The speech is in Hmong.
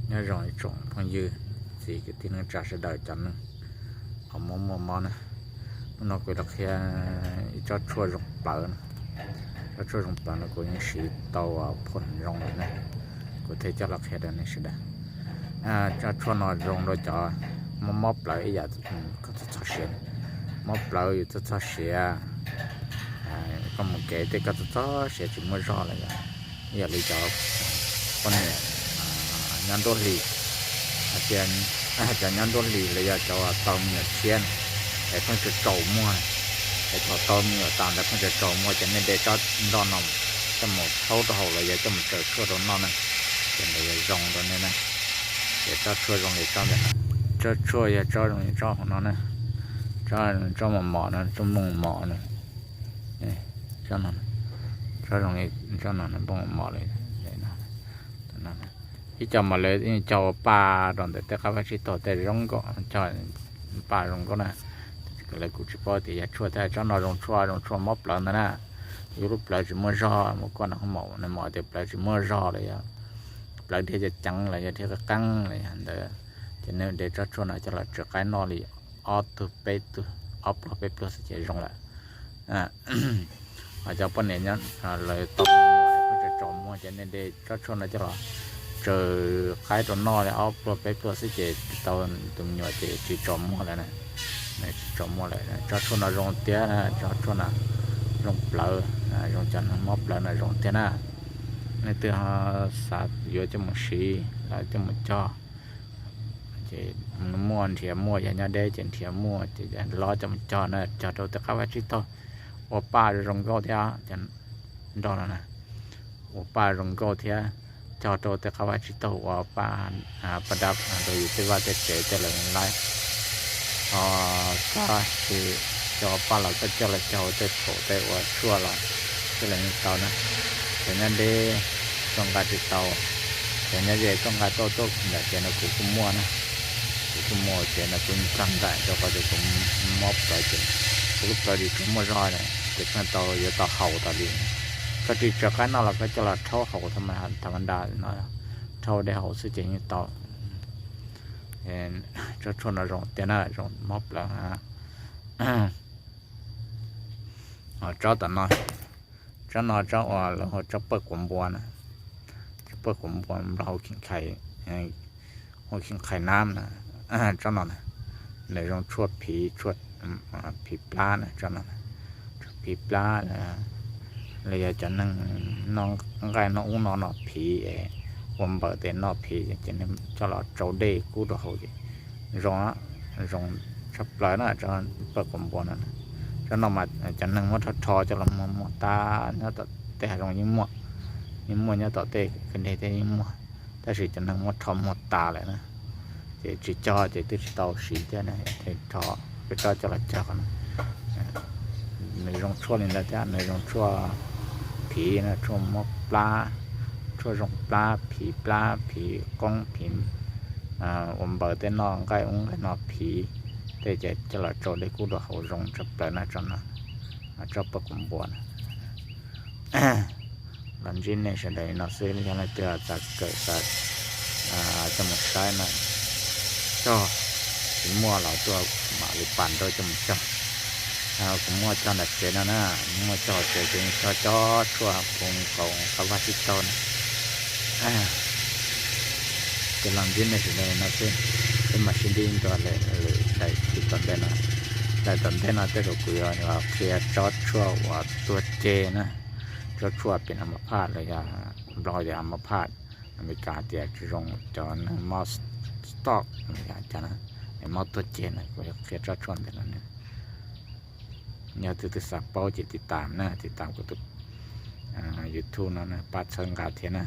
Nyob zoo ib tsoom phooj ywg, txiv kwv tij neej tsa sawv daws cov neeg uas muaj muaj mob na. Hnub no kuv los qhia ib tsob tshuaj zoo plawv no. Tsob tshuaj zoo plawv no kuv yeej siv tau phooj zoo lawm na, kuv thiaj coj los qhia rau nej sawv daws. Tsob tshuaj no zoo rau cov mob mob plawv ib yam koj txog txog siav, mob plawv yus txog txog siav, koj mus kev tej koj txog txog siav tsis muaj zog lawm yom, ib yam li cov poj niam nyob nruab hlis, hais tias cov nyob nruab hlis los yog cov uas tau me nyuam tshiab es pheej tsaus tsaus muag, es thaum tau me nyuam tas ntawd pheej tsaus tsaus muag ces nej de tsob nroj no coj mus thaub rau haus los yog coj mus tsaws tshuaj rau noj na, ces ntawd yuav zoo rau nej na. Ces tsob tshuaj zoo li tsob ntawm no, tsob tshuaj yog tsob zoo li tsob hauv no na, tsob mos mos no, tsob nplooj mos no, tsob zoo li tsob no nplooj mos li no. Ib co mas lawv cog ua paj rau ntawm tej qab vaj tsib taug tej zoo nkauj, cog paj zoo nkauj na. Lawv kuv tsis paub tias yog tshuaj thiab, tsob no zoo tshuaj, zoo tshuaj mob plawv ntag na. Yus lub plawv tsis muaj zog, mus koj no mos, nws mos tias plawv tsis muaj zog los yog plawv dhia ceev ceev los yog dhia qeeb qeeb los yog ntawd, ces nej de tsob tshuaj no coj los tsaws qaib noj li ob tug peb tug, ob pluag peb pluag xwb ces zoo lawm. Ho cov poj niam nyob lawv tau me nyuam pheej tsaus tsaus muag ces nej de tsob tshuaj no coj los tsaws qaib rau noj li ob pluag peb pluag xwb ces tau tus me nyuam ces tsis tsaus muag lawm na. Tsis tsaus muag lawm, tsob tshuaj no zoo tiag, tsob tshuaj no zoo plawv, zoo cov neeg mob plawv no zoo tiag na. Nej twg xav yuav coj mus siv los coj mus cog, ces muaj nrhiav muaj, yog nyob deb ces nrhiav muaj ces lov coj mus cog na, cog rau tej qab vaj tsib taug ua paj zoo nkauj thiab. Nroj no na, ua paj zoo nkauj thiab, cog rau tej qab vaj tsib taug ua paj, paj dab rau yus tej vaj tej tsev tej lawv laib. Ho koj tsis cog paj los koj coj los cog tej phaum tej ua tshuaj los coj los yeej tau na. Cov nyob deb koj nqa tsis tau, cov nyob ze koj nqa tuaj tuaj ntawm ces no kuv kuj muaj na. Kuv kuj muaj ces no kuv yeej cog nraim rau qhov tias kuv mob plawv ces kuv lub plawv tsis tshua muaj zog na, ces koj tau yuav tau haus tas li. Koj tsis tsaws qaib noj los koj coj los rhaub haus tha ma da no, rhaub dej haus xwb ces yeej tau. Tsob tshuaj no zoo tiag na, zoo mob plawv. Tsob tom no, tsob no tsob uas lawv hu tsob pawj quav npua na, tsob pawj quav npua Nplog hu khim khais nab na. Tsob no na, nws zoo tshuaj phiv, tshuaj phiv plab na, tsob no, tshuaj phiv plab los yog cov neeg noj nqaij noj ub no no phiv, ua npaws tes noj phiv ces coj los tsau dej kub rau haus ces zoo, zoo tshaj plaws na, tsob pawj quav npua no. Tsob no mas cov neeg muab rho rho coj los muag muag tas nyob tom tej hav zoov yeej muaj, yeej muaj nyob tom tej kwj deg tej yeej muaj, tab sis cov neeg muab rho muag tas lawm na, ces tsis cog ces twb tsis tau siv thiab na, rho peb tsob coj los cog no. Nws zoo tshuaj li ntawd thiab, nws zoo tshuaj phiv na, tshuaj mob plab, tshuaj zoo plab, phiv plab, phiv qoob, phiv ua npaws tej noj nqaij ub nqaij no phiv tej ces coj los tsau dej kub rau haus zoo tshaj plaws na tsob no. Tsob pawj quav npua na. Los ntsib nej sawv daws no xwb, yog leej twg xav kawm xav coj mus saib no cog, tsis muaj los tuaj mam li pam nrauj coj mus cog. Kuv muaj cog nram tsev no na, muaj cog hauv tsev ces cog cov tshuaj phoov kaus qab vaj tsib taug na. Ces los ntsib nej sawv daws no xwb, peb mam sib ntsib dua lwm daim clip tom ntej no. Daim tom ntej no tej zaum kuv yuav los qhia tsob tshuaj uas tuag ceg na, tsob tshuaj pem a ma phaj los yog Nplog tias a ma phaj, Amelikas tias tsis zoo, cov neeg mob stroke cas na, mob tuag ceg na, kuv yuav qhia tsob tshuaj ntawm no. Yog tus twg xav paub ces tiv tam na, tiv tam kuv tus YouTube no na, pab txhawb nqa thiab na.